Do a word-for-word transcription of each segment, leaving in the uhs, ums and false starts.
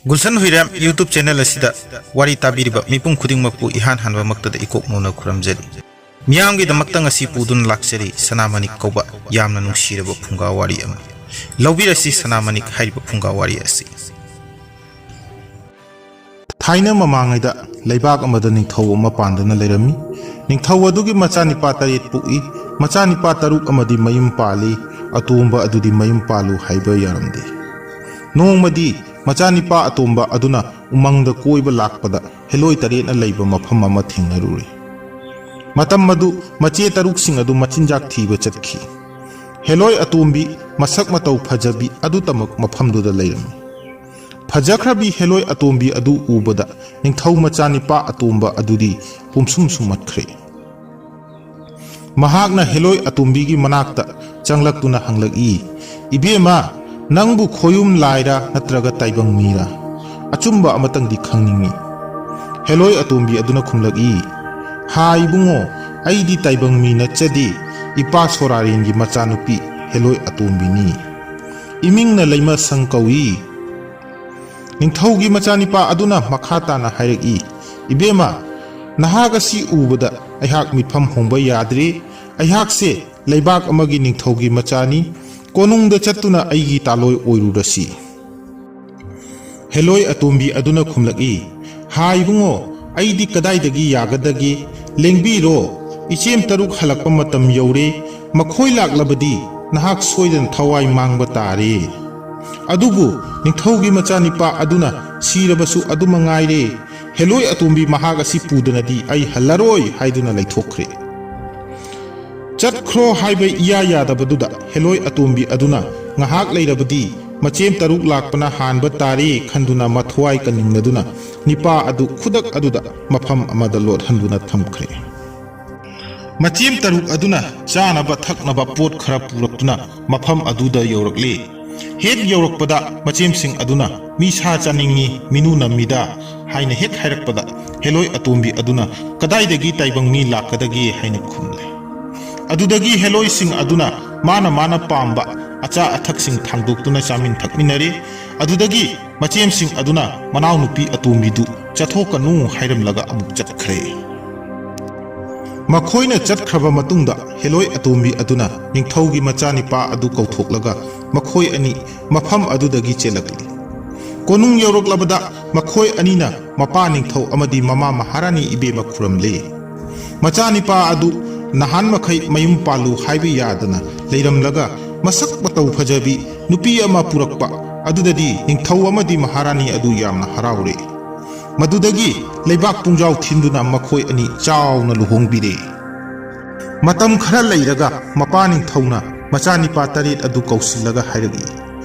ꯒꯨꯜꯁꯟ ꯍꯨꯏꯔꯦꯝ YouTube channel ꯑꯁꯤꯗ ꯋꯥꯔꯤ ꯇꯥꯕꯤꯔꯤꯕ ꯃꯤꯄꯨꯝ ꯈꯨꯗꯤꯡꯃꯛꯄꯨ ꯏꯍꯥꯟ ꯍꯥꯟꯕꯃꯛꯇꯗ ꯏꯀꯣꯛ ꯃꯧꯅ ꯈꯨꯔꯨꯝꯖꯔꯤ꯫ ꯃꯤꯌꯥꯝꯒꯤꯗꯃꯛꯇ ꯉꯁꯤ ꯄꯨꯗꯨꯅ ꯂꯥꯛꯆꯔꯤ ꯁꯅꯥꯃꯅꯤꯛ ꯀꯧꯕ ꯌꯥꯝꯅ ꯅꯨꯡꯁꯤꯔꯕ ꯐꯨꯡꯒꯥ ꯋꯥꯔꯤ ꯑꯃ꯫ ꯂꯧꯕꯤꯔꯁꯤ ꯁꯅꯥꯃꯅꯤꯛ ꯍꯥꯏꯔꯤꯕ ꯐꯨꯡꯒꯥ ꯋꯥꯔꯤ ꯑꯁꯤ꯫ ꯊꯥꯏꯅ ꯃꯃꯥꯡꯉꯩꯗ ꯂꯩꯕꯥꯛ ꯑꯃꯗ ꯅꯤꯡꯊꯧ ꯑꯃ ꯄꯥꯟꯗꯨꯅ ꯂꯩꯔꯝꯃꯤ꯫ ꯅꯤꯡꯊꯧ ꯑꯗꯨꯒꯤ ꯃꯆꯥꯅꯤꯄꯥ ꯇꯔꯦꯠ ꯄꯣꯛꯏ꯫ ꯃꯆꯥꯅꯤꯄꯥ ꯇꯔꯨꯛ ꯑꯃꯗꯤ ꯃꯌꯨꯝ ꯄꯥꯜꯂꯤ꯫ ꯑꯇꯣꯝꯕ ꯑꯗꯨꯗꯤ ꯃꯌꯨꯝ ꯄꯥꯜꯂꯨ ꯍꯥꯏꯕ ꯌꯥꯔꯝꯗꯦ꯫ ꯅꯣꯡꯃꯗꯤ ꯃꯆꯥꯅꯤꯄꯥ ꯑꯇꯣꯝꯕ ꯑꯗꯨꯅ ꯎꯃꯪꯗ ꯀꯣꯏꯕ ꯂꯥꯛꯄꯗ ꯍꯦꯂꯣꯏ ꯇꯔꯦꯠꯅ ꯂꯩꯕ ꯃꯐꯝ ꯑꯃ ꯊꯦꯡꯅꯔꯨꯔꯦ꯫ ꯃꯇꯝ ꯑꯗꯨ ꯃꯆꯦ ꯇꯔꯨꯛꯁꯤꯡ ꯑꯗꯨ ꯃꯆꯤꯟꯖꯥꯛ ꯊꯤꯕ ꯆꯠꯈꯤ꯫ ꯍꯦꯂꯣꯏ ꯑꯇꯣꯝꯕꯤ ꯃꯁꯛ ꯃꯇꯧ ꯐꯖꯕꯤ ꯑꯗꯨꯇꯃꯛ ꯃꯐꯝꯗꯨꯗ ꯂꯩꯔꯝꯃꯤ꯫ ꯐꯖꯈ꯭ꯔꯕꯤ ꯍꯦꯂꯣꯏ ꯑꯇꯣꯝꯕꯤ ꯑꯗꯨ ꯎꯕꯗ ꯅꯤꯡꯊꯧ ꯃꯆꯥꯅꯤꯄꯥ ꯑꯇꯣꯝꯕ ꯑꯗꯨꯗꯤ ꯄꯨꯝꯁꯨꯝ ꯁꯨꯝꯍꯠꯈ꯭ꯔꯦ꯫ ꯃꯍꯥꯛꯅ ꯍꯦꯂꯣꯏ ꯑꯇꯣꯝꯕꯤꯒꯤ ꯃꯅꯥꯛꯇ ꯆꯪꯂꯛꯇꯨꯅ ꯍꯪꯂꯛꯏ, "ꯏꯕꯦꯝꯃ, ꯅꯪꯕꯨ ꯈꯣꯌꯨꯝ ꯂꯥꯏꯔ ꯅꯠꯇ꯭ꯔꯒ ꯇꯥꯏꯕꯪ ꯃꯤꯔ? ꯑꯆꯨꯝꯕ ꯑꯃꯇꯪꯗꯤ ꯈꯪꯅꯤꯡꯏ꯫" ꯍꯦꯂꯣꯏ ꯑꯇꯣꯝꯕꯤ ꯑꯗꯨꯅ ꯈꯨꯝꯂꯛꯏ, "ꯍꯥ ꯏꯕꯨꯡꯉꯣ, ꯑꯩꯗꯤ ꯇꯥꯏꯕꯪ ꯃꯤ ꯅꯠꯆꯗꯦ, ꯏꯄꯥ ꯁꯣꯔꯥꯔꯦꯟꯒꯤ ꯃꯆꯥꯅꯨꯄꯤ ꯍꯦꯂꯣꯏ ꯑꯇꯣꯝꯕꯤꯅꯤ꯫ ꯏꯃꯤꯡꯅ ꯂꯩꯃ ꯁꯪ ꯀꯧꯏ꯫" ꯅꯤꯡꯊꯧꯒꯤ ꯃꯆꯥꯅꯤꯄꯥ ꯑꯗꯨꯅ ꯃꯈꯥ ꯇꯥꯅ ꯍꯥꯏꯔꯛꯏ, "ꯏꯕꯦꯝꯃ, ꯅꯍꯥꯛ ꯑꯁꯤ ꯎꯕꯗ ꯑꯩꯍꯥꯛ ꯃꯤꯠꯐꯝ ꯍꯣꯡꯕ ꯌꯥꯗ꯭ꯔꯦ꯫ ꯑꯩꯍꯥꯛꯁꯦ ꯂꯩꯕꯥꯛ ꯑꯃꯒꯤ ꯅꯤꯡꯊꯧꯒꯤ ꯃꯆꯥꯅꯤ꯫ ꯀꯣꯅꯨꯡꯗ ꯆꯠꯇꯨꯅ ꯑꯩꯒꯤ ꯇꯥꯂꯣꯏ ꯑꯣꯏꯔꯨꯔꯁꯤ꯫" ꯍꯦꯂꯣꯏ ꯑꯇꯣꯝꯕꯤ ꯑꯗꯨꯅ ꯈꯨꯝꯂꯛꯏ, "ꯍꯥ ꯏꯕꯨꯡꯉꯣ, ꯑꯩꯗꯤ ꯀꯗꯥꯏꯗꯒꯤ ꯌꯥꯒꯗꯒꯦ? ꯂꯦꯡꯕꯤꯔꯣ, ꯏꯆꯦꯝ ꯇꯔꯨꯛ ꯍꯜꯂꯛꯄ ꯃꯇꯝ ꯌꯧꯔꯦ꯫ ꯃꯈꯣꯏ ꯂꯥꯛꯂꯕꯗꯤ ꯅꯍꯥꯛ ꯁꯣꯏꯗꯅ ꯊꯋꯥꯏ ꯃꯥꯡꯕ ꯇꯥꯔꯦ꯫ ꯑꯗꯨꯕꯨ ꯅꯤꯡꯊꯧꯒꯤ ꯃꯆꯥꯅꯤꯄꯥ ꯑꯗꯨꯅ ꯁꯤꯔꯕꯁꯨ ꯑꯗꯨꯃꯉꯥꯏꯔꯦ꯫ ꯍꯦꯂꯣꯏ ꯑꯇꯣꯝꯕꯤ ꯃꯍꯥꯛ ꯑꯁꯤ ꯄꯨꯗꯅꯗꯤ ꯑꯩ ꯍꯜꯂꯔꯣꯏ" ꯍꯥꯏꯗꯨꯅ ꯂꯩꯊꯣꯛꯈ꯭ꯔꯦ꯫ ꯆꯠꯈ꯭ꯔꯣ ꯍꯥꯏꯕ ꯏꯌꯥ ꯌꯥꯗꯕꯗꯨꯗ ꯍꯦꯂꯣꯏ ꯑꯇꯣꯝꯕꯤ ꯑꯗꯨꯅ ꯉꯥꯏꯍꯥꯛ ꯂꯩꯔꯕꯗꯤ ꯃꯆꯦꯝ ꯇꯔꯨꯛ ꯂꯥꯛꯄꯅ ꯍꯥꯟꯕ ꯇꯥꯔꯦ ꯈꯟꯗꯨꯅ ꯃꯊ꯭ꯋꯥꯏ ꯀꯟꯅꯤꯡꯂꯗꯨꯅ ꯅꯤꯄꯥ ꯑꯗꯨ ꯈꯨꯗꯛ ꯑꯗꯨꯗ ꯃꯐꯝ ꯑꯃꯗ ꯂꯣꯠꯍꯟꯗꯨꯅ ꯊꯝꯈ꯭ꯔꯦ꯫ ꯃꯆꯦꯝ ꯇꯔꯨꯛ ꯑꯗꯨꯅ ꯆꯥꯅꯕ ꯊꯛꯅꯕ ꯄꯣꯠ ꯈꯔ ꯄꯨꯔꯛꯇꯨꯅ ꯃꯐꯝ ꯑꯗꯨꯗ ꯌꯧꯔꯛꯂꯦ꯫ ꯍꯦꯛ ꯌꯧꯔꯛꯄꯗ ꯃꯆꯦꯝꯁꯤꯡ ꯑꯗꯨꯅ, "ꯃꯤ ꯁꯥ ꯆꯥꯅꯤꯡꯉꯤ, ꯃꯤꯅꯨ ꯅꯝꯃꯤꯗ" ꯍꯥꯏꯅ ꯍꯦꯛ ꯍꯥꯏꯔꯛꯄꯗ, ꯍꯦꯂꯣꯏ ꯑꯇꯣꯝꯕꯤ ꯑꯗꯨꯅ, "ꯀꯗꯥꯏꯗꯒꯤ ꯇꯥꯏꯕꯪ ꯃꯤ ꯂꯥꯛꯀꯗꯒꯦ?" ꯍꯥꯏꯅ ꯈꯨꯝꯂꯦ꯫ ꯑꯗꯨꯗꯒꯤ ꯍꯦꯂꯣꯏꯁꯤꯡ ꯑꯗꯨꯅ ꯃꯥꯅ ꯃꯥꯅ ꯄꯥꯝꯕ ꯑꯆꯥ ꯑꯊꯛꯁꯤꯡ ꯊꯥꯡꯗꯣꯛꯇꯨꯅ ꯆꯥꯃꯤꯟ ꯊꯛꯃꯤꯟꯅꯔꯦ꯫ ꯑꯗꯨꯗꯒꯤ ꯃꯆꯦꯝꯁꯤꯡ ꯑꯗꯨꯅ ꯃꯅꯥꯎꯅꯨꯄꯤ ꯑꯇꯣꯝꯕꯤꯗꯨ ꯆꯠꯊꯣꯛꯀꯅꯨ ꯍꯥꯏꯔꯝꯂꯒ ꯑꯃꯨꯛ ꯆꯠꯈ꯭ꯔꯦ꯫ ꯃꯈꯣꯏꯅ ꯆꯠꯈ꯭ꯔꯕ ꯃꯇꯨꯡꯗ ꯍꯦꯂꯣꯏ ꯑꯇꯣꯝꯕꯤ ꯑꯗꯨꯅ ꯅꯤꯡꯊꯧꯒꯤ ꯃꯆꯥꯅꯤꯄꯥ ꯑꯗꯨ ꯀꯧꯊꯣꯛꯂꯒ ꯃꯈꯣꯏ ꯑꯅꯤ ꯃꯐꯝ ꯑꯗꯨꯗꯒꯤ ꯆꯦꯜꯂꯛꯂꯤ꯫ ꯀꯣꯅꯨꯡ ꯌꯧꯔꯛꯂꯕꯗ ꯃꯈꯣꯏ ꯑꯅꯤꯅ ꯃꯄꯥ ꯅꯤꯡꯊꯧ ꯑꯃꯗꯤ ꯃꯃꯥ ꯃꯍꯥꯔꯥꯅꯤ ꯏꯕꯦꯝꯃ ꯈꯨꯔꯨꯝꯂꯦ꯫ ꯃꯆꯥꯅꯤꯄꯥ ꯑꯗꯨ ꯅꯍꯥꯟ ꯃꯈꯩ ꯃꯌꯨꯝ ꯄꯥꯜꯂꯨ ꯍꯥꯏꯕ ꯌꯥꯗꯅ ꯂꯩꯔꯝꯂꯒ ꯃꯁꯛ ꯃꯇꯧ ꯐꯖꯕꯤ ꯅꯨꯄꯤ ꯑꯃ ꯄꯨꯔꯛꯄ ꯑꯗꯨꯗꯗꯤ ꯅꯤꯡꯊꯧ ꯑꯃꯗꯤ ꯃꯍꯥꯔꯥꯅꯤ ꯑꯗꯨ ꯌꯥꯝꯅ ꯍꯔꯥꯎꯔꯦ꯫ ꯃꯗꯨꯗꯒꯤ ꯂꯩꯕꯥꯛ ꯄꯨꯡꯖꯥꯎ ꯊꯤꯟꯗꯨꯅ ꯃꯈꯣꯏ ꯑꯅꯤ ꯆꯥꯎꯅ ꯂꯨꯍꯣꯡꯕꯤꯔꯦ꯫ ꯃꯇꯝ ꯈꯔ ꯂꯩꯔꯒ ꯃꯄꯥ ꯅꯤꯡꯊꯧꯅ ꯃꯆꯥꯅꯤꯄꯥ ꯇꯔꯦꯠ ꯑꯗꯨ ꯀꯧꯁꯤꯜꯂꯒ ꯍꯥꯏꯔꯛꯏ,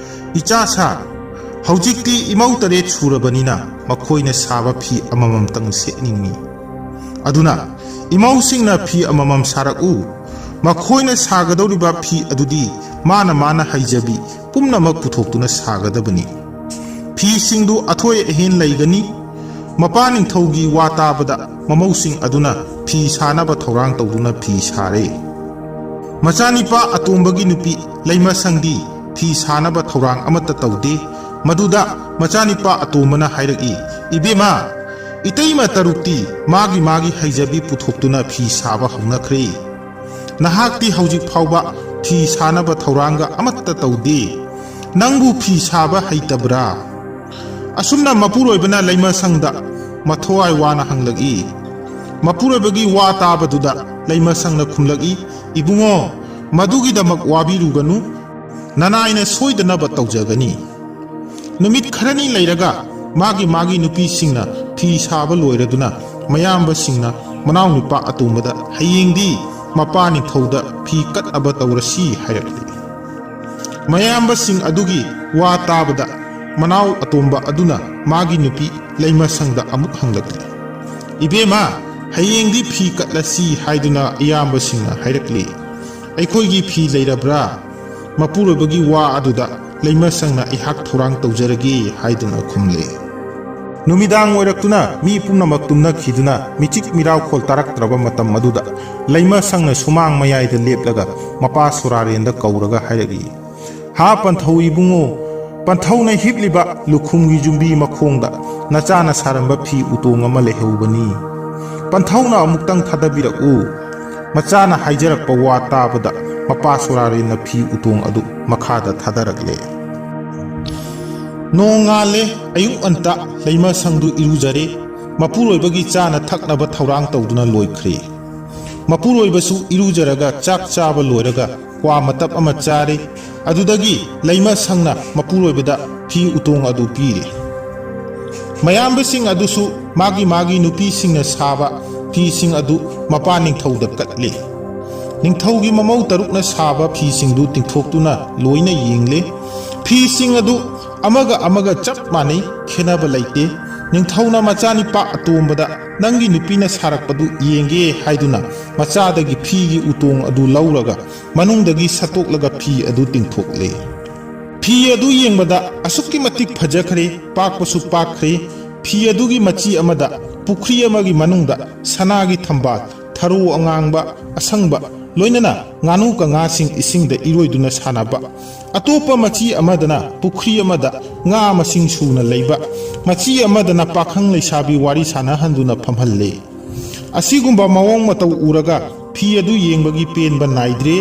"ꯏꯆꯥ ꯁꯥ, ꯍꯧꯖꯤꯛꯇꯤ ꯏꯃꯧ ꯇꯔꯦꯠ ꯁꯨꯔꯕꯅꯤꯅ ꯃꯈꯣꯏꯅ ꯁꯥꯕ ꯐꯤ ꯑꯃꯃꯝꯇꯪ ꯁꯦꯠꯅꯤꯡꯏ꯫ ꯑꯗꯨꯅ ꯏꯃꯧꯁꯤꯡꯅ ꯐꯤ ꯑꯃꯃꯝ ꯁꯥꯔꯛꯎ꯫ ꯃꯈꯣꯏꯅ ꯁꯥꯒꯗꯧꯔꯤꯕ ꯐꯤ ꯑꯗꯨꯗꯤ ꯃꯥꯅ ꯃꯥꯅ ꯍꯩꯖꯕꯤ ꯄꯨꯝꯅꯃꯛ ꯄꯨꯊꯣꯛꯇꯨꯅ ꯁꯥꯒꯗꯕꯅꯤ꯫ ꯐꯤꯁꯤꯡꯗꯨ ꯑꯊꯣꯏ ꯑꯍꯦꯟ ꯂꯩꯒꯅꯤ꯫" ꯃꯄꯥ ꯅꯤꯡꯊꯧꯒꯤ ꯋꯥ ꯇꯥꯕꯗ ꯃꯃꯧꯁꯤꯡ ꯑꯗꯨꯅ ꯐꯤ ꯁꯥꯅꯕ ꯊꯧꯔꯥꯡ ꯇꯧꯗꯨꯅ ꯐꯤ ꯁꯥꯔꯦ꯫ ꯃꯆꯥꯅꯤꯄꯥ ꯑꯇꯣꯝꯕꯒꯤ ꯅꯨꯄꯤ ꯂꯩꯃꯁꯪꯗꯤ ꯐꯤ ꯁꯥꯅꯕ ꯊꯧꯔꯥꯡ ꯑꯃꯠꯇ ꯇꯧꯗꯦ꯫ ꯃꯗꯨꯗ ꯃꯆꯥꯅꯤꯄꯥ ꯑꯇꯣꯝꯕꯅ ꯍꯥꯏꯔꯛꯏ, "ꯏꯕꯦꯝꯃ, ꯏꯇꯩꯃ ꯇꯔꯨꯛꯇꯤ ꯃꯥꯒꯤ ꯃꯥꯒꯤ ꯍꯩꯖꯕꯤ ꯄꯨꯊꯣꯛꯇꯨꯅ ꯐꯤ ꯁꯥꯕ ꯍꯧꯅꯈ꯭ꯔꯦ꯫ ꯅꯍꯥꯛꯇꯤ ꯍꯧꯖꯤꯛ ꯐꯥꯎꯕ ꯐꯤ ꯁꯥꯅꯕ ꯊꯧꯔꯥꯡꯒ ꯑꯃꯠꯇ ꯇꯧꯗꯦ꯫ ꯅꯪꯕꯨ ꯐꯤ ꯁꯥꯕ ꯍꯩꯇꯕ꯭ꯔꯥ?" ꯑꯁꯨꯝꯅ ꯃꯄꯨꯔꯣꯏꯕꯅ ꯂꯩꯃꯁꯪꯗ ꯃꯊꯧꯋꯥꯏ ꯋꯥꯅ ꯍꯪꯂꯛꯏ꯫ ꯃꯄꯨꯔꯣꯏꯕꯒꯤ ꯋꯥ ꯇꯥꯕꯗꯨꯗ ꯂꯩꯃꯁꯪꯅ ꯈꯨꯝꯂꯛꯏ, "ꯏꯕꯨꯡꯉꯣ, ꯃꯗꯨꯒꯤꯗꯃꯛ ꯋꯥꯕꯤꯔꯨꯒꯅꯨ, ꯅꯅꯥꯏꯅ ꯁꯣꯏꯗꯅꯕ ꯇꯧꯖꯒꯅꯤ꯫" ꯅꯨꯃꯤꯠ ꯈꯔꯅꯤ ꯂꯩꯔꯒ ꯃꯥꯒꯤ ꯃꯥꯒꯤ ꯅꯨꯄꯤꯁꯤꯡꯅ ꯐꯤ ꯁꯥꯕ ꯂꯣꯏꯔꯗꯨꯅ ꯃꯌꯥꯝꯕꯁꯤꯡꯅ ꯃꯅꯥꯎꯅꯨꯄꯥ ꯑꯇꯣꯝꯕꯗ, "ꯍꯌꯦꯡꯗꯤ ꯃꯄꯥ ꯅꯤꯡꯊꯧꯗ ꯐꯤ ꯀꯠꯅꯕ ꯇꯧꯔꯁꯤ" ꯍꯥꯏꯔꯛꯂꯤ꯫ ꯃꯌꯥꯝꯕꯁꯤꯡ ꯑꯗꯨꯒꯤ ꯋꯥ ꯇꯥꯕꯗ ꯃꯅꯥꯎ ꯑꯇꯣꯝꯕ ꯑꯗꯨꯅ ꯃꯥꯒꯤ ꯅꯨꯄꯤ ꯂꯩꯃꯁꯪꯗ ꯑꯃꯨꯛ ꯍꯪꯂꯛꯂꯤ, "ꯏꯕꯦꯝꯃ, ꯍꯌꯦꯡꯗꯤ ꯐꯤ ꯀꯠꯂꯁꯤ" ꯍꯥꯏꯗꯨꯅ ꯏꯌꯥꯝꯕꯁꯤꯡꯅ ꯍꯥꯏꯔꯛꯂꯤ꯫ "ꯑꯩꯈꯣꯏꯒꯤ ꯐꯤ ꯂꯩꯔꯕ꯭ꯔꯥ?" ꯃꯄꯨꯔꯣꯏꯕꯒꯤ ꯋꯥ ꯑꯗꯨꯗ ꯂꯩꯃꯁꯪꯅ, "ꯑꯩꯍꯥꯛ ꯊꯧꯔꯥꯡ ꯇꯧꯖꯔꯒꯦ" ꯍꯥꯏꯗꯨꯅ ꯈꯨꯝꯂꯦ꯫ ꯅꯨꯃꯤꯗꯥꯡ ꯑꯣꯏꯔꯛꯇꯨꯅ ꯃꯤ ꯄꯨꯝꯅꯃꯛ ꯇꯨꯝꯅꯈꯤꯗꯨꯅ ꯃꯤꯆꯤꯛ ꯃꯤꯔꯥꯎꯈꯣꯜ ꯇꯥꯔꯛꯇ꯭ꯔꯕ ꯃꯇꯝ ꯑꯗꯨꯗ ꯂꯩꯃꯁꯪꯅ ꯁꯨꯃꯥꯡ ꯃꯌꯥꯏꯗ ꯂꯦꯞꯂꯒ ꯃꯄꯥ ꯁꯣꯔꯥꯔꯦꯟꯗ ꯀꯧꯔꯒ ꯍꯥꯏꯔꯛꯏ, "ꯍꯥ ꯄꯟꯊꯧ ꯏꯕꯨꯡꯉꯣ, ꯄꯟꯊꯧꯅ ꯍꯤꯞꯂꯤꯕ ꯂꯨꯈꯨꯝꯒꯤ ꯌꯨꯝꯕꯤ ꯃꯈꯣꯡꯗ ꯅꯆꯥꯅ ꯁꯥꯔꯝꯕ ꯐꯤ ꯎꯇꯣꯡ ꯑꯃ ꯂꯩꯍꯧꯕꯅꯤ꯫ ꯄꯟꯊꯧꯅ ꯑꯃꯨꯛꯇꯪ ꯊꯥꯗꯕꯤꯔꯛꯎ꯫ ꯃꯆꯥꯅ ꯍꯥꯏꯖꯔꯛꯄ ꯋꯥ ꯇꯥꯕꯗ ꯃꯄꯥ ꯁꯣꯔꯥꯔꯦꯟꯅ ꯐꯤ ꯎꯇꯣꯡ ꯑꯗꯨ ꯃꯈꯥꯗ ꯊꯥꯗꯔꯛꯂꯦ꯫ ꯅꯣꯡ ꯉꯥꯜꯂꯦ꯫ ꯑꯌꯨꯛ ꯉꯟꯇꯥ ꯂꯩꯃ ꯁꯪꯗꯨ ꯏꯔꯨꯖꯔꯦ꯫ ꯃꯄꯨꯔꯣꯏꯕꯒꯤ ꯆꯥꯅ ꯊꯛꯅꯕ ꯊꯧꯔꯥꯡ ꯇꯧꯗꯨꯅ ꯂꯣꯏꯈ꯭ꯔꯦ꯫ ꯃꯄꯨꯔꯣꯏꯕꯁꯨ ꯏꯔꯨꯖꯔꯒ ꯆꯥꯛ ꯆꯥꯕ ꯂꯣꯏꯔꯒ ꯀ꯭ꯋꯥ ꯃꯇꯞ ꯑꯃ ꯆꯥꯔꯦ꯫ ꯑꯗꯨꯗꯒꯤ ꯂꯩꯃ ꯁꯪꯅ ꯃꯄꯨꯔꯣꯏꯕꯗ ꯐꯤ ꯎꯇꯣꯡ ꯑꯗꯨ ꯄꯤꯔꯦ꯫ ꯃꯌꯥꯝꯕꯁꯤꯡ ꯑꯗꯨꯁꯨ ꯃꯥꯒꯤ ꯃꯥꯒꯤ ꯅꯨꯄꯤꯁꯤꯡꯅ ꯁꯥꯕ ꯐꯤꯁꯤꯡ ꯑꯗꯨ ꯃꯄꯥ ꯅꯤꯡꯊꯧꯗ ꯀꯠꯂꯤ꯫ ꯅꯤꯡꯊꯧꯒꯤ ꯃꯃꯧ ꯇꯔꯨꯛꯅ ꯁꯥꯕ ꯐꯤꯁꯤꯡꯗꯨ ꯇꯤꯡꯊꯣꯛꯇꯨꯅ ꯂꯣꯏꯅ ꯌꯦꯡꯂꯦ꯫ ꯐꯤꯁꯤꯡ ꯑꯗꯨ ꯑꯃꯒ ꯑꯃꯒ ꯆꯞ ꯃꯥꯟꯅꯩ, ꯈꯦꯠꯅꯕ ꯂꯩꯇꯦ꯫ ꯅꯤꯡꯊꯧꯅ ꯃꯆꯥꯅꯤꯄꯥ ꯑꯇꯣꯝꯕꯗ "ꯅꯪꯒꯤ ꯅꯨꯄꯤꯅ ꯁꯥꯔꯛꯄꯗꯨ ꯌꯦꯡꯒꯦ" ꯍꯥꯏꯗꯨꯅ ꯃꯆꯥꯗꯒꯤ ꯐꯤꯒꯤ ꯎꯇꯣꯡ ꯑꯗꯨ ꯂꯧꯔꯒ ꯃꯅꯨꯡꯗꯒꯤ ꯁꯠꯇꯣꯛꯂꯒ ꯐꯤ ꯑꯗꯨ ꯇꯤꯡꯊꯣꯛꯂꯦ꯫ ꯐꯤ ꯑꯗꯨ ꯌꯦꯡꯕꯗ ꯑꯁꯨꯛꯀꯤ ꯃꯇꯤꯛ ꯐꯖꯈ꯭ꯔꯦ, ꯄꯥꯛꯄꯁꯨ ꯄꯥꯛꯈ꯭ꯔꯦ꯫ ꯐꯤ ꯑꯗꯨꯒꯤ ꯃꯆꯤ ꯑꯃꯗ ꯄꯨꯈ꯭ꯔꯤ ꯑꯃꯒꯤ ꯃꯅꯨꯡꯗ ꯁꯅꯥꯒꯤ ꯊꯝꯕꯥꯜ, ꯊꯔꯣ ꯑꯉꯥꯡꯕ, ꯑꯁꯪꯕ, ꯂꯣꯏꯅꯅ ꯉꯥꯅꯨ ꯀꯉꯥꯁꯤꯡ ꯏꯁꯤꯡꯗ ꯏꯔꯣꯏꯗꯨꯅ ꯁꯥꯟꯅꯕ, ꯑꯇꯣꯞꯄ ꯃꯆꯤ ꯑꯃꯗꯅ ꯄꯨꯈ꯭ꯔꯤ ꯑꯃꯗ ꯉꯥ ꯃꯁꯤꯡ ꯁꯨꯅ ꯂꯩꯕ, ꯃꯆꯤ ꯑꯃꯗꯅ ꯄꯥꯈꯪ ꯂꯩꯁꯥꯕꯤ ꯋꯥꯔꯤ ꯁꯥꯟꯅꯍꯟꯗꯨꯅ ꯐꯝꯍꯜꯂꯦ꯫ ꯑꯁꯤꯒꯨꯝꯕ ꯃꯑꯣꯡ ꯃꯇꯧ ꯎꯔꯒ ꯐꯤ ꯑꯗꯨ ꯌꯦꯡꯕꯒꯤ ꯄꯦꯟꯕ ꯅꯥꯏꯗ꯭ꯔꯦ꯫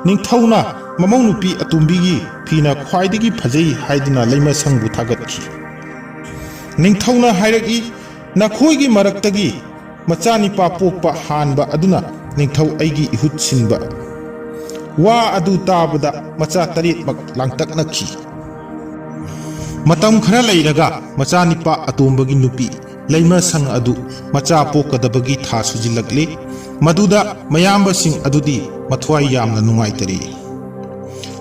ꯅꯤꯡꯊꯧꯅ ꯃꯃꯧ ꯅꯨꯄꯤ ꯑꯇꯣꯝꯕꯤꯒꯤ ꯐꯤꯅ ꯈ꯭ꯋꯥꯏꯗꯒꯤ ꯐꯖꯩ ꯍꯥꯏꯗꯨꯅ ꯂꯩꯃꯁꯪꯕꯨ ꯊꯥꯒꯠꯈꯤ꯫ ꯅꯤꯡꯊꯧꯅ ꯍꯥꯏꯔꯛꯏ, "ꯅꯈꯣꯏꯒꯤ ꯃꯔꯛꯇꯒꯤ ꯃꯆꯥꯅꯤꯄꯥ ꯄꯣꯛꯄ ꯍꯥꯟꯕ ꯑꯗꯨꯅ ꯅꯤꯡꯊꯧ ꯑꯩꯒꯤ ꯏꯍꯨꯠ ꯁꯤꯟꯕ"꯫ ꯋꯥ ꯑꯗꯨ ꯇꯥꯕꯗ ꯃꯆꯥ ꯇꯔꯦꯠꯃꯛ ꯂꯥꯡꯇꯛꯅꯈꯤ꯫ ꯃꯇꯝ ꯈꯔ ꯂꯩꯔꯒ ꯃꯆꯥꯅꯤꯄꯥ ꯑꯇꯣꯝꯕꯒꯤ ꯅꯨꯄꯤ ꯂꯩꯃꯁꯪ ꯑꯗꯨ ꯃꯆꯥ ꯄꯣꯛꯀꯗꯕꯒꯤ ꯊꯥ ꯁꯨꯖꯤꯜꯂꯛꯂꯦ꯫ ꯃꯗꯨꯗ ꯃꯌꯥꯝꯕꯁꯤꯡ ꯑꯗꯨꯗꯤ ꯃꯊ꯭ꯋꯥꯏ ꯌꯥꯝꯅ ꯅꯨꯡꯉꯥꯏꯇꯔꯦ꯫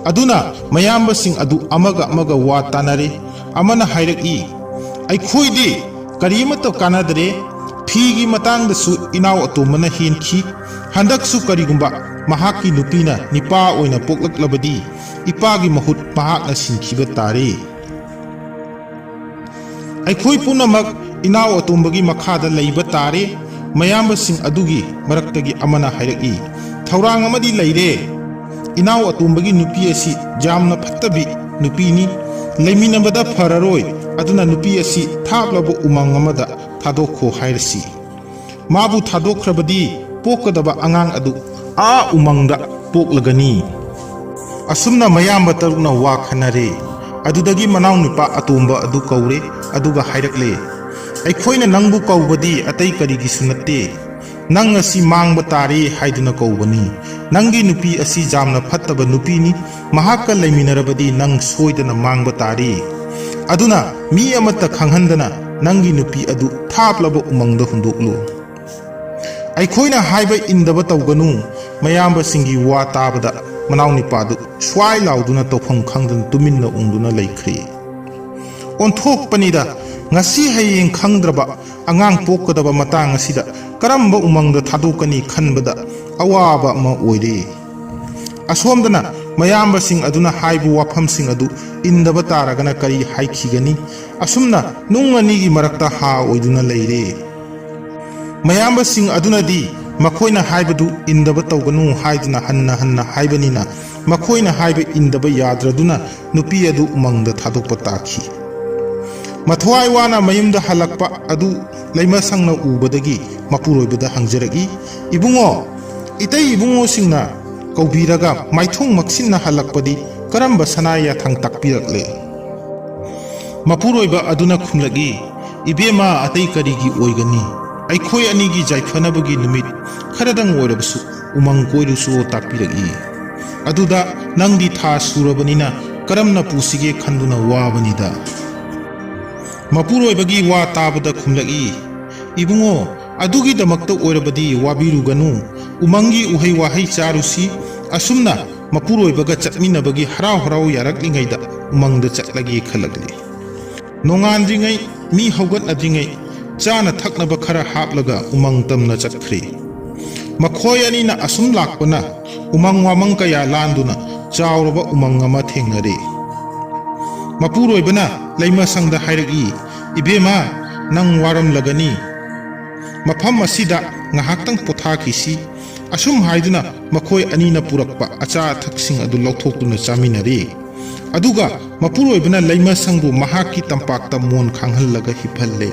ꯑꯗꯨꯅ ꯃꯌꯥꯝꯕꯁꯤꯡ ꯑꯗꯨ ꯑꯃꯒ ꯑꯃꯒ ꯋꯥ ꯇꯥꯅꯔꯦ꯫ ꯑꯃꯅ ꯍꯥꯏꯔꯛꯏ, "ꯑꯩꯈꯣꯏꯗꯤ ꯀꯔꯤꯃꯠꯇ ꯀꯥꯟꯅꯗꯔꯦ꯫ ꯐꯤꯒꯤ ꯃꯇꯥꯡꯗꯁꯨ ꯏꯅꯥꯎ ꯑꯇꯣꯝꯕꯅ ꯍꯦꯟꯈꯤ꯫ ꯍꯟꯗꯛꯁꯨ ꯀꯔꯤꯒꯨꯝꯕ ꯃꯍꯥꯛꯀꯤ ꯅꯨꯄꯤꯅ ꯅꯤꯄꯥ ꯑꯣꯏꯅ ꯄꯣꯛꯂꯛꯂꯕꯗꯤ ꯏꯄꯥꯒꯤ ꯃꯍꯨꯠ ꯃꯍꯥꯛꯅ ꯁꯤꯟꯈꯤꯕ ꯇꯥꯔꯦ꯫ ꯑꯩꯈꯣꯏ ꯄꯨꯝꯅꯃꯛ ꯏꯅꯥꯎ ꯑꯇꯣꯝꯕꯒꯤ ꯃꯈꯥꯗ ꯂꯩꯕ ꯇꯥꯔꯦ"꯫ ꯃꯌꯥꯝꯕꯁꯤꯡ ꯑꯗꯨꯒꯤ ꯃꯔꯛꯇꯒꯤ ꯑꯃꯅ ꯍꯥꯏꯔꯛꯏ, "ꯊꯧꯔꯥꯡ ꯑꯃꯗꯤ ꯂꯩꯔꯦ꯫ ꯏꯅꯥꯎ ꯑꯇꯣꯝꯕꯒꯤ ꯅꯨꯄꯤ ꯑꯁꯤ ꯌꯥꯝꯅ ꯐꯠꯇꯕꯤ ꯅꯨꯄꯤꯅꯤ꯫ ꯂꯩꯃꯤꯟꯅꯕꯗ ꯐꯔꯔꯣꯏ, ꯑꯗꯨꯅ ꯅꯨꯄꯤ ꯑꯁꯤ ꯊꯥꯞꯂꯕ ꯎꯃꯪ ꯑꯃꯗ ꯊꯥꯗꯣꯛꯈꯣ ꯍꯥꯏꯔꯁꯤ꯫ ꯃꯥꯕꯨ ꯊꯥꯗꯣꯛꯈ꯭ꯔꯕꯗꯤ ꯄꯣꯛꯀꯗꯕ ꯑꯉꯥꯡ ꯑꯗꯨ ꯑꯥ ꯎꯃꯪꯗ ꯄꯣꯛꯂꯒꯅꯤ꯫ ꯑꯁꯨꯝꯅ ꯃꯌꯥꯝꯕ ꯇꯔꯨꯛꯅ ꯋꯥ ꯈꯟꯅꯔꯦ꯫ ꯑꯗꯨꯗꯒꯤ ꯃꯅꯥꯎ ꯅꯨꯄꯥ ꯑꯇꯣꯝꯕ ꯑꯗꯨ ꯀꯧꯔꯦ, ꯑꯗꯨꯒ ꯍꯥꯏꯔꯛꯂꯦ, "ꯑꯩꯈꯣꯏꯅ ꯅꯪꯕꯨ ꯀꯧꯕꯗꯤ ꯑꯇꯩ ꯀꯔꯤꯒꯤꯁꯨ ꯅꯠꯇꯦ꯫ ꯅꯪ ꯑꯁꯤ ꯃꯥꯡꯕ ꯇꯥꯔꯦ ꯍꯥꯏꯗꯨꯅ ꯀꯧꯕꯅꯤ꯫ ꯅꯪꯒꯤ ꯅꯨꯄꯤ ꯑꯁꯤ ꯌꯥꯝꯅ ꯐꯠꯇꯕ ꯅꯨꯄꯤꯅꯤ꯫ ꯃꯍꯥꯛꯀ ꯂꯩꯃꯤꯟꯅꯔꯕꯗꯤ ꯅꯪ ꯁꯣꯏꯗꯅ ꯃꯥꯡꯕ ꯇꯥꯔꯦ꯫ ꯑꯗꯨꯅ ꯃꯤ ꯑꯃꯠꯇ ꯈꯪꯍꯟꯗꯅ ꯅꯪꯒꯤ ꯅꯨꯄꯤ ꯑꯗꯨ ꯊꯥꯞꯂꯕ ꯎꯃꯪꯗ ꯍꯨꯟꯗꯣꯛꯂꯨ꯫" ꯑꯩꯈꯣꯏꯅ ꯍꯥꯏꯕ ꯏꯟꯗꯕ ꯇꯧꯒꯅꯨ꯫ ꯃꯌꯥꯝꯕꯁꯤꯡꯒꯤ ꯋꯥ ꯇꯥꯕꯗ ꯃꯅꯥꯎꯅꯤꯄꯥꯗꯨ ꯁ꯭ꯋꯥꯏ ꯂꯥꯎꯗꯨꯅ ꯇꯧꯐꯝ ꯈꯪꯗꯅ ꯇꯨꯃꯤꯟꯅ ꯎꯪꯗꯨꯅ ꯂꯩꯈ꯭ꯔꯦ꯫ ꯑꯣꯟꯊꯣꯛꯄꯅꯤꯗ, ꯉꯁꯤ ꯍꯌꯦꯡ ꯈꯪꯗ꯭ꯔꯕ ꯑꯉꯥꯡ ꯄꯣꯛꯀꯗꯕ ꯃꯇꯥꯡ ꯑꯁꯤꯗ ꯀꯔꯝꯕ ꯎꯃꯪꯗ ꯊꯥꯗꯣꯛꯀꯅꯤ ꯈꯟꯕꯗ ꯑꯋꯥꯕ ꯑꯃ ꯑꯣꯏꯔꯦ꯫ ꯑꯁꯣꯝꯗꯅ ꯃꯌꯥꯝꯕꯁꯤꯡ ꯑꯗꯨꯅ ꯍꯥꯏꯕ ꯋꯥꯐꯝꯁꯤꯡ ꯑꯗꯨ ꯏꯟꯗꯕ ꯇꯥꯔꯒꯅ ꯀꯔꯤ ꯍꯥꯏꯈꯤꯒꯅꯤ? ꯑꯁꯨꯝꯅ ꯅꯨꯡ ꯑꯅꯤꯒꯤ ꯃꯔꯛꯇ ꯍꯥ ꯑꯣꯏꯗꯨꯅ ꯂꯩꯔꯦ꯫ ꯃꯌꯥꯝꯕꯁꯤꯡ ꯑꯗꯨꯅꯗꯤ ꯃꯈꯣꯏꯅ ꯍꯥꯏꯕꯗꯨ ꯏꯟꯗꯕ ꯇꯧꯒꯅꯨ ꯍꯥꯏꯗꯨꯅ ꯍꯟꯅ ꯍꯟꯅ ꯍꯥꯏꯕꯅꯤꯅ, ꯃꯈꯣꯏꯅ ꯍꯥꯏꯕ ꯏꯟꯗꯕ ꯌꯥꯗ꯭ꯔꯗꯨꯅ ꯅꯨꯄꯤ ꯑꯗꯨ ꯎꯃꯪꯗ ꯊꯥꯗꯣꯛꯄ ꯇꯥꯈꯤ꯫ ꯃꯊ꯭ꯋꯥꯏ ꯋꯥꯅ ꯃꯌꯨꯝꯗ ꯍꯜꯂꯛꯄ ꯑꯗꯨ ꯂꯩꯃꯁꯪꯅ ꯎꯕꯗꯒꯤ ꯃꯄꯨꯔꯣꯏꯕꯗ ꯍꯪꯖꯔꯛꯏ, "ꯏꯕꯨꯡꯉꯣ, ꯏꯇꯩ ꯏꯕꯨꯡꯉꯣꯁꯤꯡꯅ ꯀꯧꯕꯤꯔꯒ ꯃꯥꯏꯊꯣꯡ ꯃꯛꯁꯤꯟꯅ ꯍꯜꯂꯛꯄꯗꯤ ꯀꯔꯝꯕ ꯁꯅꯥ ꯌꯥꯊꯪ ꯇꯥꯛꯄꯤꯔꯛꯂꯦ?" ꯃꯄꯨꯔꯣꯏꯕ ꯑꯗꯨꯅ ꯈꯨꯝꯂꯛꯏ, "ꯏꯕꯦꯝꯃ, ꯑꯇꯩ ꯀꯔꯤꯒꯤ ꯑꯣꯏꯒꯅꯤ? ꯑꯩꯈꯣꯏ ꯑꯅꯤꯒꯤ ꯌꯥꯏꯐꯅꯕꯒꯤ ꯅꯨꯃꯤꯠ ꯈꯔꯗꯪ ꯑꯣꯏꯔꯕꯁꯨ ꯎꯃꯪ ꯀꯣꯏꯔꯨꯁꯨ" ꯇꯥꯛꯄꯤꯔꯛꯏ꯫ ꯑꯗꯨꯗ ꯅꯪꯗꯤ ꯊꯥ ꯁꯨꯔꯕꯅꯤꯅ ꯀꯔꯝꯅ ꯄꯨꯁꯤꯒꯦ ꯈꯟꯗꯨꯅ ꯋꯥꯕꯅꯤꯗ꯫ ꯃꯄꯨꯔꯣꯏꯕꯒꯤ ꯋꯥ ꯇꯥꯕꯗ ꯈꯨꯝꯂꯛꯏ, "ꯏꯕꯨꯡꯉꯣ, ꯑꯗꯨꯒꯤꯗꯃꯛꯇ ꯑꯣꯏꯔꯕꯗꯤ ꯋꯥꯕꯤꯔꯨꯒꯅꯨ, ꯎꯃꯪꯒꯤ ꯎꯍꯩ ꯋꯥꯍꯩ ꯆꯥꯔꯨꯁꯤ꯫" ꯑꯁꯨꯝꯅ ꯃꯄꯨꯔꯣꯏꯕꯒ ꯆꯠꯃꯤꯟꯅꯕꯒꯤ ꯍꯔꯥꯎ ꯍꯔꯥꯎ ꯌꯥꯔꯛꯂꯤꯉꯩꯗ ꯎꯃꯪꯗ ꯆꯠꯂꯒꯦ ꯈꯜꯂꯛꯂꯤ꯫ ꯅꯣꯡꯉꯥꯟꯗ꯭ꯔꯤꯉꯩ, ꯃꯤ ꯍꯧꯒꯠꯅꯗ꯭ꯔꯤꯉꯩ ꯆꯥꯅ ꯊꯛꯅꯕ ꯈꯔ ꯍꯥꯞꯂꯒ ꯎꯃꯪ ꯇꯝꯅ ꯆꯠꯈ꯭ꯔꯦ꯫ ꯃꯈꯣꯏ ꯑꯅꯤꯅ ꯑꯁꯨꯝ ꯂꯥꯛꯄꯅ ꯎꯃꯪ ꯋꯥꯃꯪ ꯀꯌꯥ ꯂꯥꯟꯗꯨꯅ ꯆꯥꯎꯔꯕ ꯎꯃꯪ ꯑꯃ ꯊꯦꯡꯅꯔꯦ꯫ ꯃꯄꯨꯔꯣꯏꯕꯅ ꯂꯩꯃꯁꯪꯗ ꯍꯥꯏꯔꯛꯏ, "ꯏꯕꯦꯝꯃ, ꯅꯪ ꯋꯥꯔꯝꯂꯒꯅꯤ꯫ ꯃꯐꯝ ꯑꯁꯤꯗ ꯉꯥꯏꯍꯥꯛꯇꯪ ꯄꯣꯊꯥꯈꯤꯁꯤ꯫" ꯑꯁꯨꯝ ꯍꯥꯏꯗꯨꯅ ꯃꯈꯣꯏ ꯑꯅꯤꯅ ꯄꯨꯔꯛꯄ ꯑꯆꯥ ꯑꯊꯛꯁꯤꯡ ꯑꯗꯨ ꯂꯧꯊꯣꯛꯇꯨꯅ ꯆꯥꯃꯤꯟꯅꯔꯦ꯫ ꯑꯗꯨꯒ ꯃꯄꯨꯔꯣꯏꯕꯅ ꯂꯩꯃꯁꯪꯕꯨ ꯃꯍꯥꯛꯀꯤ ꯇꯝꯄꯥꯛꯇ ꯃꯣꯟ ꯈꯥꯡꯍꯜꯂꯒ ꯍꯤꯞꯍꯜꯂꯦ꯫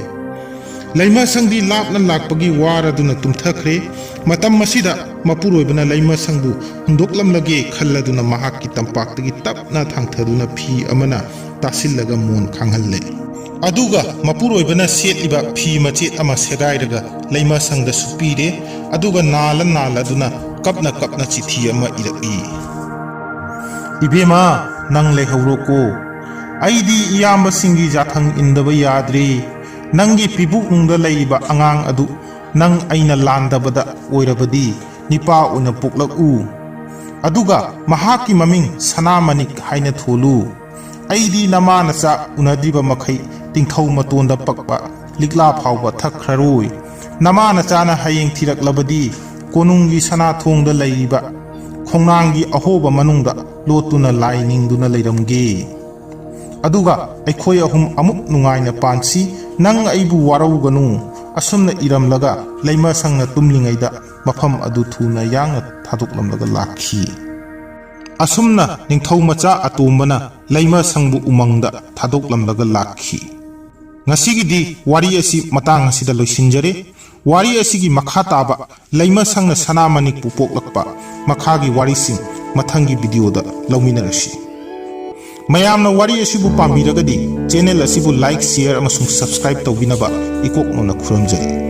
ꯂꯩꯃꯁꯪꯗꯤ ꯂꯥꯞꯅ ꯂꯥꯛꯄꯒꯤ ꯋꯥꯔꯗꯨꯅ ꯇꯨꯝꯊꯈ꯭ꯔꯦ꯫ ꯃꯇꯝ ꯑꯁꯤꯗ ꯃꯄꯨꯔꯣꯏꯕꯅ ꯂꯩꯃꯁꯪꯕꯨ ꯍꯨꯟꯗꯣꯛꯂꯝꯂꯒꯦ ꯈꯜꯂꯗꯨꯅ ꯃꯍꯥꯛꯀꯤ ꯇꯝꯄꯥꯛꯇꯒꯤ ꯇꯞꯅ ꯊꯥꯡꯊꯗꯨꯅ ꯐꯤ ꯑꯃꯅ ꯇꯥꯁꯤꯜꯂꯒ ꯃꯣꯟ ꯈꯥꯡꯍꯜꯂꯦ꯫ ꯑꯗꯨꯒ ꯃꯄꯨꯔꯣꯏꯕꯅ ꯁꯦꯠꯂꯤꯕ ꯐꯤ ꯃꯆꯦꯠ ꯑꯃ ꯁꯦꯒꯥꯏꯔꯒ ꯂꯩꯃꯁꯪꯗ ꯁꯨꯞꯄꯤꯔꯦ꯫ ꯑꯗꯨꯒ ꯅꯥꯜꯂ ꯅꯥꯜꯂꯗꯨꯅ ꯀꯞꯅ ꯀꯞꯅ ꯆꯤꯊꯤ ꯑꯃ ꯏꯔꯛꯏ꯫ "ꯏꯕꯦꯝꯃ, ꯅꯪ ꯂꯩꯍꯧꯔꯣꯀꯣ꯫ ꯑꯩꯗꯤ ꯏꯌꯥꯝꯕꯁꯤꯡꯒꯤ ꯌꯥꯊꯪ ꯏꯟꯗꯕ ꯌꯥꯗ꯭ꯔꯦ꯫ ꯅꯪꯒꯤ ꯄꯤꯕꯨꯛꯅꯨꯡꯗ ꯂꯩꯔꯤꯕ ꯑꯉꯥꯡ ꯑꯗꯨ ꯅꯪ ꯑꯩꯅ ꯂꯥꯟꯗꯕꯗ ꯑꯣꯏꯔꯕꯗꯤ ꯅꯤꯄꯥ ꯑꯣꯏꯅ ꯄꯣꯛꯂꯛꯎ꯫ ꯑꯗꯨꯒ ꯃꯍꯥꯛꯀꯤ ꯃꯃꯤꯡ ꯁꯅꯥꯃꯅꯤꯛ ꯍꯥꯏꯅ ꯊꯣꯜꯂꯨ꯫ ꯑꯩꯗꯤ ꯅꯃꯥ ꯅꯆꯥ ꯎꯅꯗ꯭ꯔꯤꯕ ꯃꯈꯩ ꯇꯤꯡꯊꯧ ꯃꯇꯣꯟꯗ ꯄꯛꯄ ꯂꯤꯛꯂꯥ ꯐꯥꯎꯕ ꯊꯛꯈ꯭ꯔꯔꯣꯏ꯫ ꯅꯃꯥ ꯅꯆꯥꯅ ꯍꯌꯦꯡ ꯊꯤꯔꯛꯂꯕꯗꯤ ꯀꯣꯅꯨꯡꯒꯤ ꯁꯅꯥꯊꯣꯡꯗ ꯂꯩꯔꯤꯕ ꯈꯣꯡꯅꯥꯡꯒꯤ ꯑꯍꯣꯕ ꯃꯅꯨꯡꯗ ꯂꯣꯠꯇꯨꯅ ꯂꯥꯏ ꯅꯤꯡꯗꯨꯅ ꯂꯩꯔꯝꯒꯦ꯫ ꯑꯗꯨꯒ ꯑꯩꯈꯣꯏ ꯑꯍꯨꯝ ꯑꯃꯨꯛ ꯅꯨꯡꯉꯥꯏꯅ ꯄꯥꯟꯁꯤ꯫ ꯅꯪ ꯑꯩꯕꯨ ꯋꯥꯔꯧꯒꯅꯨ꯫" ꯑꯁꯨꯝꯅ ꯏꯔꯝꯂꯒ ꯂꯩꯃꯁꯪꯅ ꯇꯨꯝꯂꯤꯉꯩꯗ ꯃꯐꯝ ꯑꯗꯨ ꯊꯨꯅ ꯌꯥꯡꯅ ꯊꯥꯗꯣꯛꯂꯝꯂꯒ ꯂꯥꯛꯈꯤ꯫ ꯑꯁꯨꯝꯅ ꯅꯤꯡꯊꯧ ꯃꯆꯥ ꯑꯇꯣꯝꯕꯅ ꯂꯩꯃꯁꯪꯕꯨ ꯎꯃꯪꯗ ꯊꯥꯗꯣꯛꯂꯝꯂꯒ ꯂꯥꯛꯈꯤ꯫ ꯉꯁꯤꯒꯤꯗꯤ ꯋꯥꯔꯤ ꯑꯁꯤ ꯃꯇꯥꯡ ꯑꯁꯤꯗ ꯂꯣꯏꯁꯤꯟꯖꯔꯦ꯫ ꯋꯥꯔꯤ ꯑꯁꯤꯒꯤ ꯃꯈꯥ ꯇꯥꯕ, ꯂꯩꯃꯁꯪꯅ ꯁꯅꯥꯃꯅꯤꯛꯄꯨ ꯄꯣꯛꯂꯛꯄ, ꯃꯈꯥꯒꯤ ꯋꯥꯔꯤꯁꯤꯡ ꯃꯊꯪꯒꯤ ꯚꯤꯗꯤꯑꯣꯗ ꯂꯧꯃꯤꯟꯅꯔꯁꯤ꯫ ꯃꯌꯥꯝꯅ ꯋꯥꯔꯤ ꯑꯁꯤꯕꯨ ꯄꯥꯝꯕꯤꯔꯒꯗꯤ ꯆꯦꯅꯦꯜ ꯑꯁꯤꯕꯨ ꯂꯥꯏꯛ, ꯁꯤꯌꯔ ꯑꯃꯁꯨꯡ ꯁꯕꯁꯀ꯭ꯔꯥꯏꯕ ꯇꯧꯕꯤꯅꯕ ꯏꯀꯣꯛ ꯅꯧꯅ ꯈꯨꯔꯨꯝꯖꯔꯤ꯫